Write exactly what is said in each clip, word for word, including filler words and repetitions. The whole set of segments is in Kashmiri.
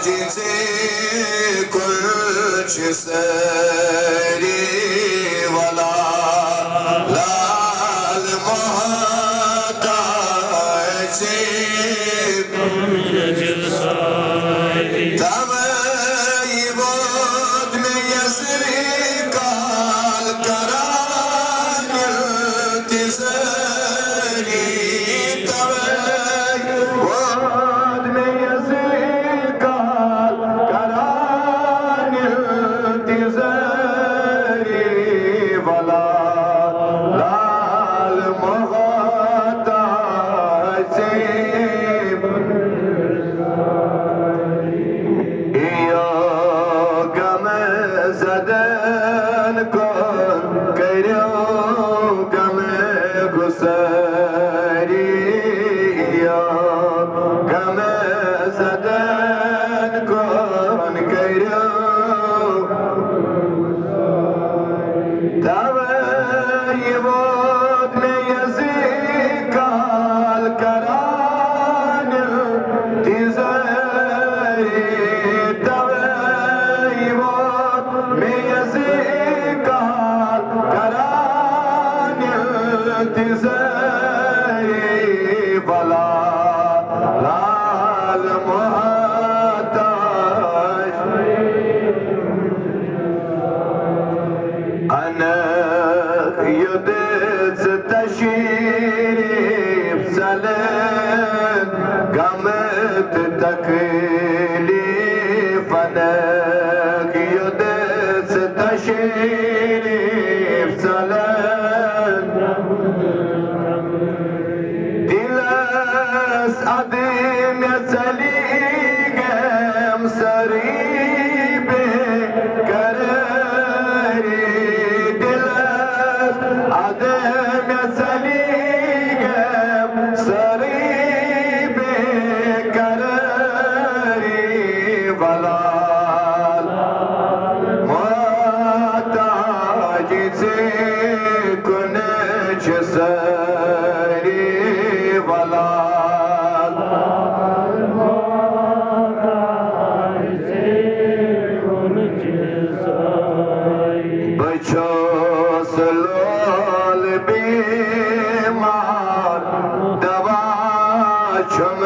ژےٚ کُن چھِ سٲری ولا لال محتاج ژےٚ کُن چھِ سٲری۔ توے ووت مےٚ یَزرِ کال کران انتظاری۔ توے ووت مےٚ یَزرِ کال کران انتظاری۔ ولا لال محتاج ژےٚ۔ یو غم زدن کُن کٔرِو غم گساری۔ یو غم زدن کُن کٔرِو۔ توے ووت مےٚ یَزرِ کال کران انتظاری۔ توے ووت مےٚ یَزرِ کال کران انتظاری۔ ولا لال محتاج انکھ یوٚدُے ژٕ تشریٖف ژلن، غم تہٕ تکلیٖف انکھ یوٚدُے ژٕ تشریٖف ژلن۔ دلس ادٕ مےٚ ژلی گم سٲرٕے بے قرٲری۔ دلس ادٕ مےٚ ژلی گم سٲرٕے بے قرٲری۔ ولا محتاج ژےٚ کُن چھِ سٲری ولا۔ بہٕ چھُس لول بیمار، دوا چھُم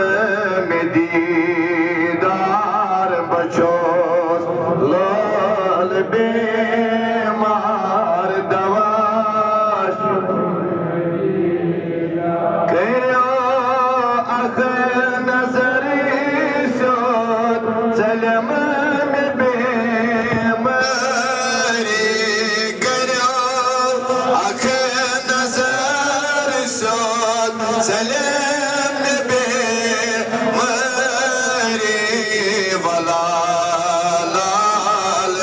مےٚ دیٖدار۔ بہٕ چھُس لول بیمار، دوا چھُم۔ کٔرِو اکھ نظر سیوٚد، ژٔلِم مےٚ بیمٲری۔ کٔرِو اکھ نظر سیوٚد، ژٔلِم مےٚ بیمٲری۔ ولا لال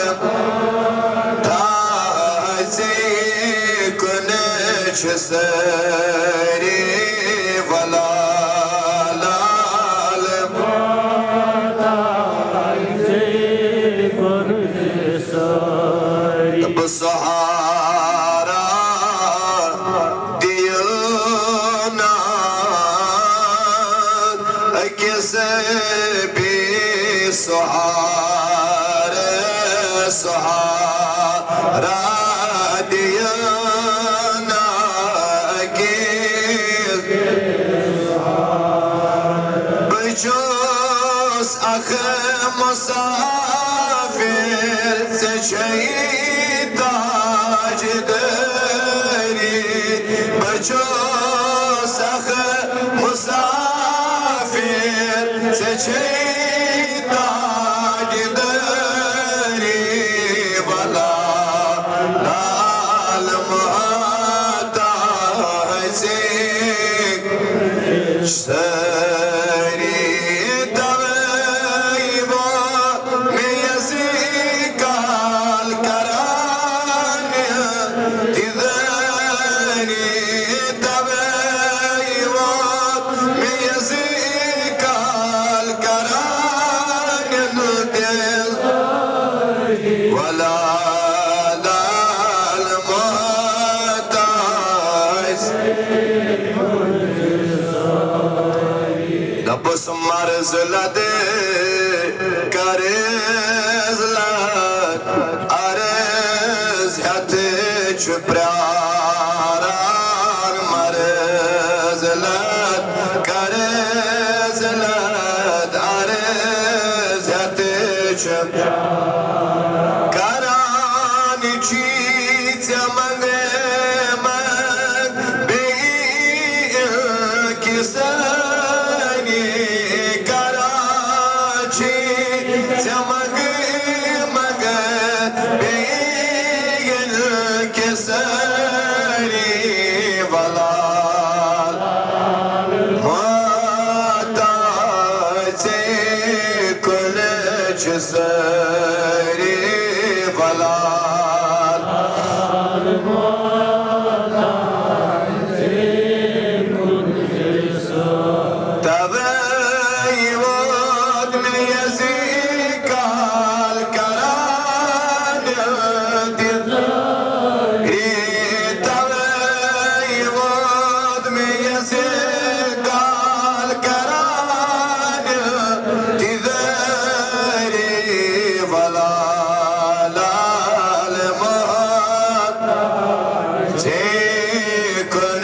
تاج ژےٚ کُن چھِ سٲری ولا لال۔ بہٕ سہارا دِیِو نا أکِس بے سہارٕ سہارا دِیِو نا أکِس۔ بہٕ چھُس اکھ مسافر، ژےٚ چھے تاجدٲری۔ بہٕ چھُس اکھ مسافر، ژےٚ چھے تاجدٲری۔ ولا لال محتاج ژےٚ سٲری۔ توے ووت مےٚ یَزرِ کال کران انتظاری۔ توے ووت مےٚ یَزرِ کال کران انتظاری۔ ولا لال محتاج۔ دپس مرض لدے عرض لد عرض ہیتھ چھ پراران، مرض لد قرض لد عرض ہیتھ چھ کران چھی ژےٚ منٛگہٕ منٛگ بیٚیہِ کِسٲنی کراچی۔ ژےٚ منٛگہٕ منٛگہٕ بیٚیہِ کِسٲنی ولال محتاج ژےٚ کُن چھِ سٲری ولال۔ توے ووت مےٚ یہِ زی کال کران دِل۔ توے ووت مےٚ یہِ زی کال کران دِل۔ تیرے ولال محتاج ژےٚ کُن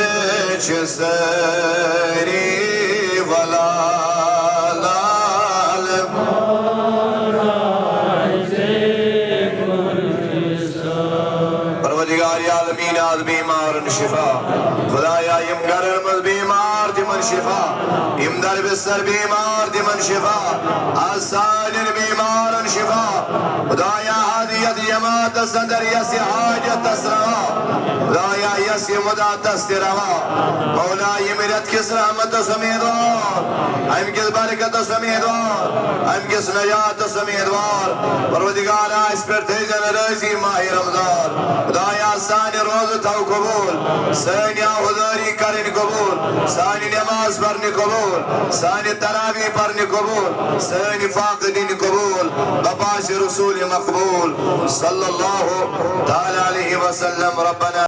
چھِ سٲری ولال۔ پروردگار عالمین، از بیمارن شفا۔ خدایا، یِم گرن منٛز بیمار، تِمن شفا۔ یِم در بستر بیمار، تِمن شفا۔ از سانٮ۪ن بیمارن شفا۔ خدایا، از یتھ جماعتس اندر یس یہِ حاجت تس روا۔ خدایا، یس یہِ مدعا تس تہِ روا۔ مولا، ییٚمہِ رٮ۪تہٕ کِس رحمتس امیدوار، امہِ کِس برکتس امیدوار، امہِ کِس نجاتس امیدوار۔ پروردگار، اسہِ پٮ۪ٹھ تھٲیزٮ۪ن رٲضی ماہِ رمضان۔ خدایا، سانہِ روزٕ تھاو قبول، سٲنۍ عہدٲری کرٕنۍ قبول، سانہِ نماز پرنہِ قبول، سانہِ تراویح پرنہِ قبول، سٲنۍ فاقہٕ دِنہِ قبول، بپاسِ رسول مقبول صلی اللہ تعالی علیہ وسلم۔ ربنا